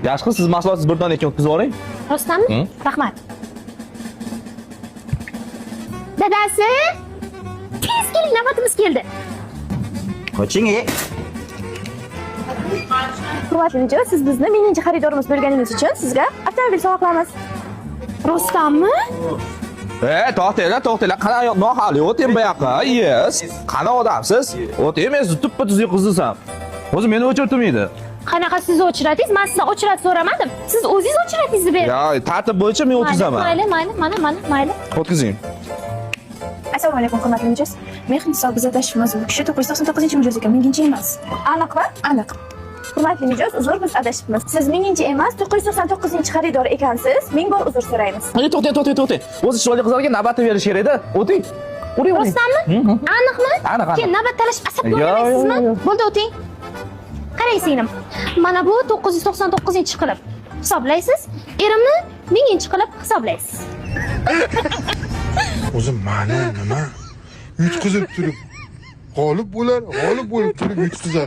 Yaxshi qiz, siz mahsulotingizni bir dona ekan o'tkazib yuboring. Rostdanmi? Rahmat. Dadasi, tez keling, navbatimiz keldi. Qoching, e. Hurmatli mijoz, siz bizni minginchi xaridorimiz bo'lganingiz uchun sizga avtomobil sovg'a qilamiz. Rostdanmi? E, to'xtanglar, to'xtanglar. Qana nohali, o'ting bu yoqqa. Yes. Qana odamsiz? O'ting, men sizni tuppa tuzuk qiz desam. O'zi meni o'chirtirmaydi. Qanaqa siz o'chiradingiz? Men sizdan o'chirat so'ramadim. Siz o'zingiz o'chiratingizni bering. Ya, tartib bo'yicha men o'tkazaman. Mayli, mayli, mana, mana, mayli. O'tkazing. Assalomu alaykum, hurmatli mijoz. Mehr Niso, biz adashibmiz. Bu kishi 999-mijoz ekan, minginchi emas. Aniqmi? Aniq. Hurmatli mijoz, uzr, biz adashibmiz. Siz minginchi emas, 999-xaridor ekansiz. Ming bor uzr so'raymiz. E, to'xtang, to'xtang, to'xtang. O'zi chiroyli qizlarga navbatni berish kerak-da. O'ting. Uring, uring. Rostdanmi? Aniqmi? Aniq, aniq. Keyin navbat talashib asabga Yo, yo, o'ynamaysizmi? yo, yo. Bo'ldi, o'ting. Qarang singlim. Mana bu 999-chi qilib hisoblaysiz. Erimni 1000-chi qilib hisoblaysiz. O'zi ma'no nima? Yutqizib turib g'olib bo'lar, g'olib bo'lib turib yutqizar.